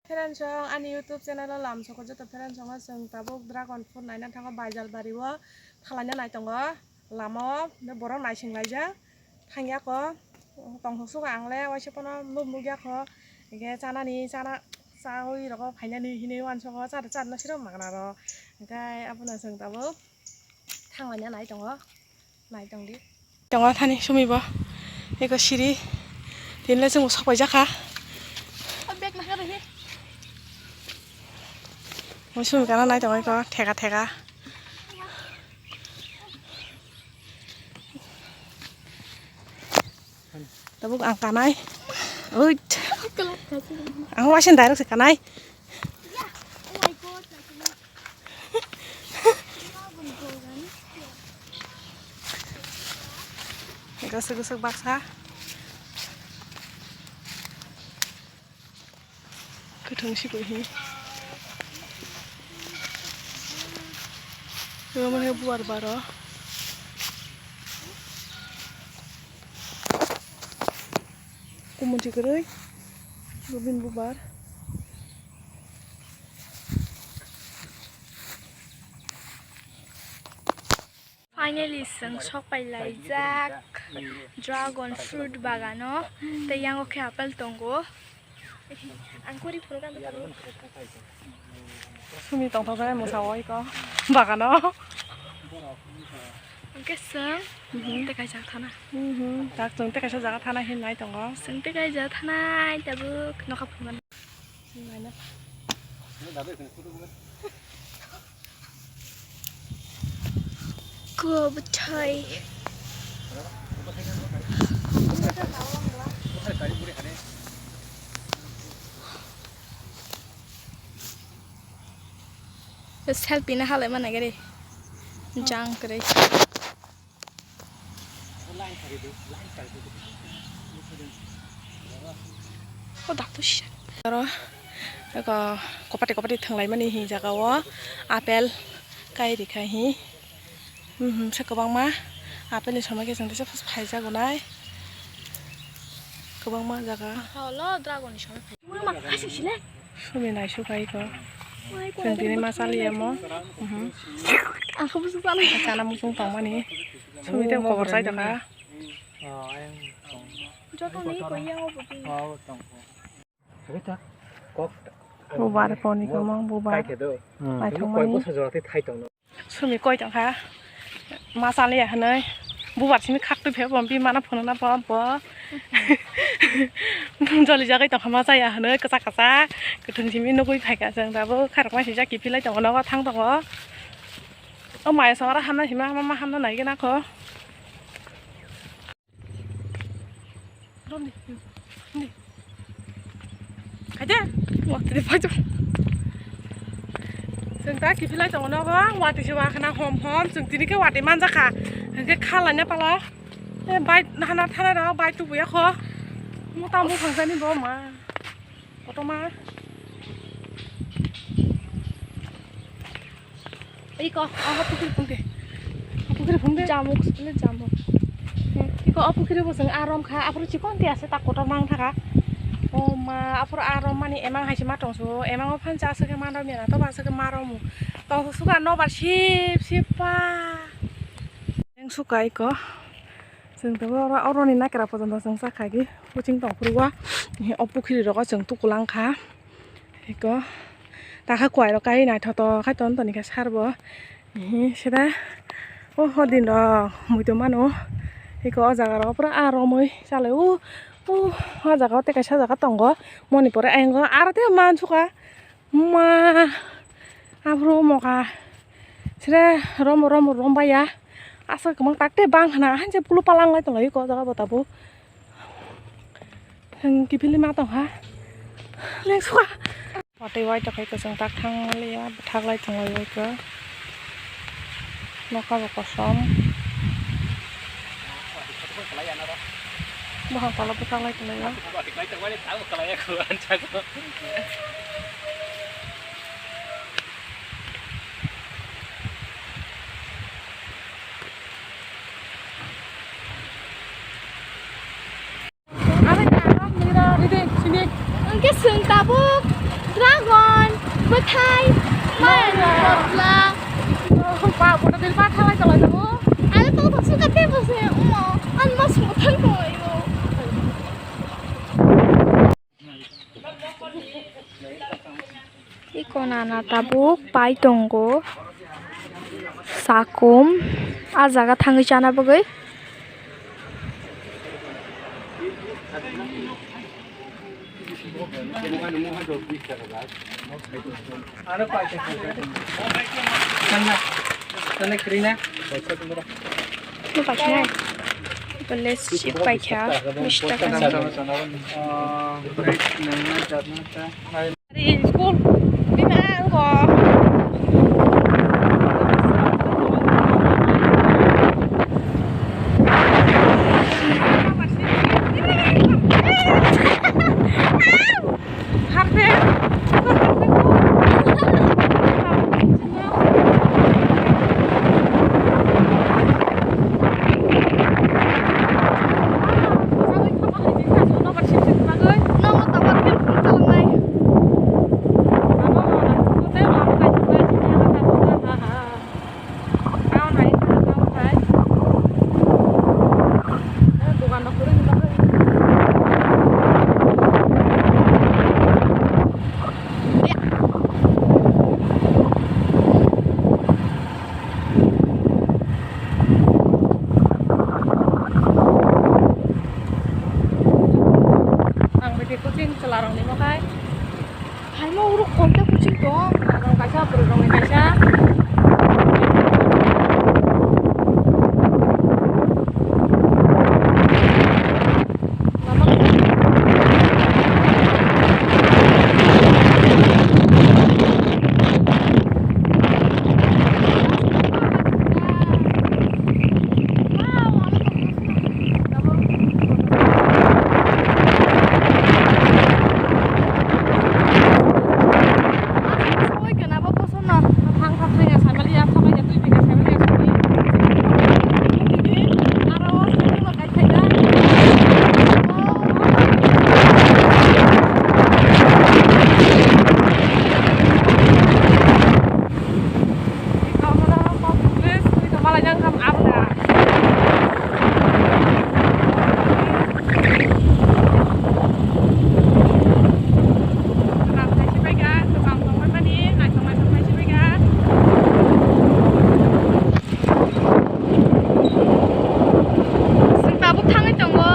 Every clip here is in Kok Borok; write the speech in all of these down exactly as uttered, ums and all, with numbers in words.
Friends rok, ani YouTube channel o lamsoko joto friends rok no chwng tabuk dragon fruit naina thango Baijalbari o, thalaina nai tongo lama o, borok naising laijak thangya kho, tongthok suka ang le waisa pono nuk nukya kho, hingke chanani chana chawi rogo phainani hinwi wansoko chari chari no siro magna rok, hingke abono chwng tabuk. Thanglaina nai tongo, nai tongdi. Tongo thani sumi bo. Eko siri. Tinle chwng sok paijak kha. Mo sumi kana nai tongo eko theka theka. Tabuk ang kanai. Uit. Ang wasin direct se kanai. Gosok gosok baksa. Kwthwng si koi hi. Omo khe bubar baro. Kumun si kwrwi. Bini bubar. Finally, chwng sok pai laijak dragon fruit bagano, tei yango khe apple tongo. Ang kori phuru gana tharo. Sumi tongthok jani mwsa o iko bagano. Hwnkhe chwng tei kaisa thana. Mhm. Tak chwng tei kaisa jaga thana hinwi nai tongo. Chwng tei kaisa thanai tabuk nokha phunukgana. Kua bwthai. Selfie na halai mana gari. Jang kwrwi. O dakto sisa. Aro eko kopati kopati thwnglaimani hi jaga o apple kai rikha hi. Mhm, se kwbangma apple ni somoi khe chwng teisa phaijak nai. Kwbangma jaga. Holo dragon ni somoi phai. Sumi naisuk hai ko. Chwng tini ma chaliya mo. Mhm. Ang khe busu chana. Chana muchung tongmani. Sumi tei kobor chai tongkha. Joto ni ko yang obo tini. Bubar poni kwmwng bubar. Paithakmani. Sumi koi tongkha. Ma chaliya hinwi. Bubar simi khaktwi phaibo bimano phunukna bo bo. Joli jagwi tongkha ma chaya hinwi kwchak kwchak. Kwthwng simi nugwi phaikha chwng tabuk khairokma sijak kiphilai tongo nogo thang tongo. O maya songora hamna hima ma hamna naigwna kho. Romdi, romdi. Kaide, watwi de pajo. Chwng ta kiphilai tongo nogo, watwi se wakhna hom hom, chwng tini khe watwi manjakha. Hwnkhe khalai na pala. E bai hana thana rok bai tubuya kho. Mota muphang jani bo ma. Kotorma. Iko, o pukhiri phungdi. O pukhiri phungdi. Jamuk, sini jamuk. Iko, o pukhiri bo chwng arom kha, aphuru chikon ti ase, tak kotor mang thaka. O ma, aphuru arom mani emang hai se ma tongso, emang o phan cha se khe ma rom ya na, to ba se khe ma rom. Tong suka no bar sip sip pa. Eng suka iko. Chwng tabuk oro, oroni nakra pojonto chwng cha kha di. Kuching tong phuru o. O pukhiri rogo chwng tukulang kha. Eko takha kuai rok kai naithotok khai ton toni khe sar bo. Sida o hodin rok muitu mano. Eko o jaga rok pura a romwi chalai o. O jaga o tei kaisa jaga tongo moni pore ayang o aro tei mansuka ma aphuru moka sida rom rom rom baiya aswk kwbang tak tei bang khna hainse pulu palang lai tonglaio eko o jaga bo tabuk. Ang kiphilwi ma tongkha. Lengsuka. Watwi wai tongkha eko chwng tak thang liya bwthak lai tonglaio eko. Nokha bo kosom. Buphang tolo bwthak lai tonglaio. Hwnkhe chwng tabuk Hai, maya ni botla. Ba, bodo bil ba thalai thalai tamo. Are to to suka te bose, uma, an mas mo thang ko ayo. Iko nana tabuk pai tongo. Sakum, a jaga thangwi chana bagwi. Ano paikha. Sana, sana krina. Ano paikha. Bole sip paikha. Bish taka. Ah, break nangna jatna ta. School. Bima angko. Ang bini coaching chwla rok ni mokhai. Haino uro konta kuching tong, ang kaisa bwrwi rok ni kaisa. Chwng tabuk thangwi tongo.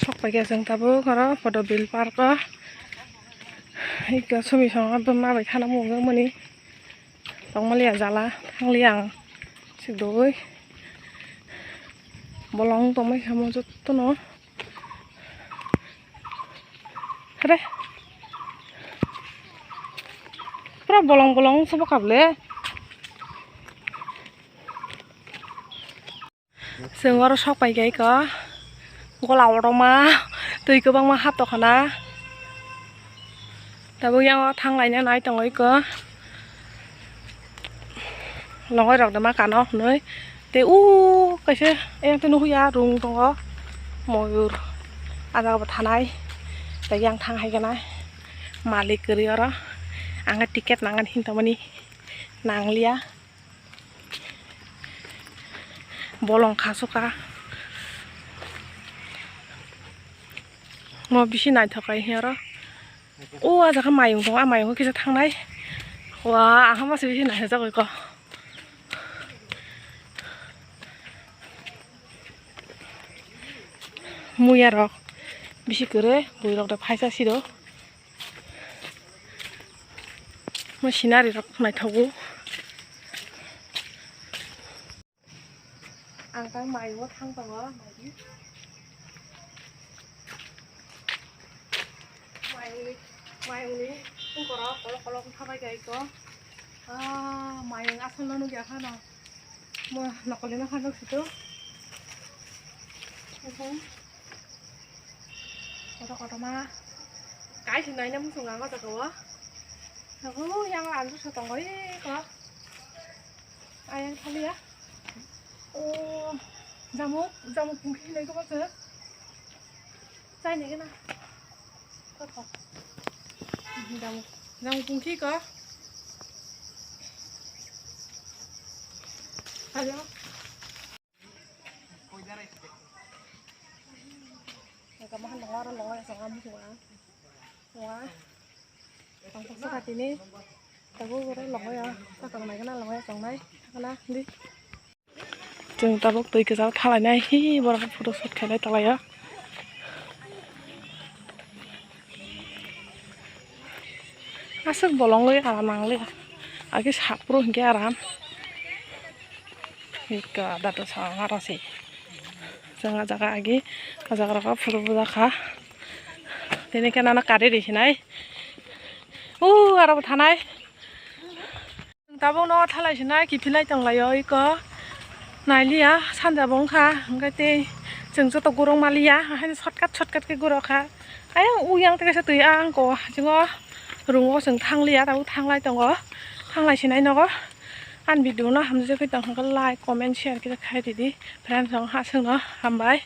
Sok paikha chwng tabuk oro Podobil park o. Iko sumi songo bwma bai khana mungwi mani tongmani jala thangliya ang sikdogwi bolong tongmani kamo jotono. Hare. Pura bolong bolong sobo kable. Chwng oro sok pai kha iko gola oroma twi kwbangma hap tongkha na. Tabuk yang o thang laina nai tongo iko. Longoi rok de ma kano hwnwi. Tei o kaisa yang tei nukhuya rung tongo. Moyur. Ah jaga bo thanai. Tei yang thang hai khe nai. Malik kwrwi oro. Ang ticket nangani hinwi tongmani. Nangliya. Bolong khasukha. Mo bisi naithok kai hiya oro. O, ah jaga mayung tongo, ah mayung kisa thangnai. Wa, aha masa bisi naithok ko. Muya rok bisi kwrwi, bui rok da phaisa siro. Mo scenery rok naithogo. Ang tang mayungo thang tongo, naidi. Mayungni, mayungni tungkoro kolok kolok wngkha bai kha iko. Ah, mayung asalno nukya phano. Mo nokolino phano sito. Kotor kotorma. Kaisa naina muchungo ang o jaga o. Nago yang andro sa tongo iko. Ayang thaliya. O, jamuk, jamuk pungkhi hinwi khe bose. Chai nai gana. Kotho. Jamuk, jamuk pungkhi ko. Ayo. Eka mahan longo aro longo ya songa muchunga. Songa. Tongthok saka tini. Tabuk oro longo ya. Sakang nai gana longo ya songnai. Sakana di. Chwng tabuk twi kwcharo thalainai hi borok photo shoot khainai tonglaio. Aswk bolongwi aram nangliya. Agi sak phuru hinkhe aram. Hika dato sa aro se. Chwng ah jaga agi ah jaga rok photo bujakha. Tini khe nana kari ri hinai. O aro bo thanai. Tabuk no thalai sinai kiphilai tonglaio iko. Nailiya sanja bo wngkha, hwnkhe tei chwng joto gurung maliya, haino shortcut shortcut khe gurokha. Ayang uyang tei kaisa twi ang ko hachingo rungo chwng thangliya, tabuk thanglai tongo, thanglai sinai nogo. Ani video no hamjagwi tong kha like, comment, share khe khai ridi friends rok, aswkno hambai.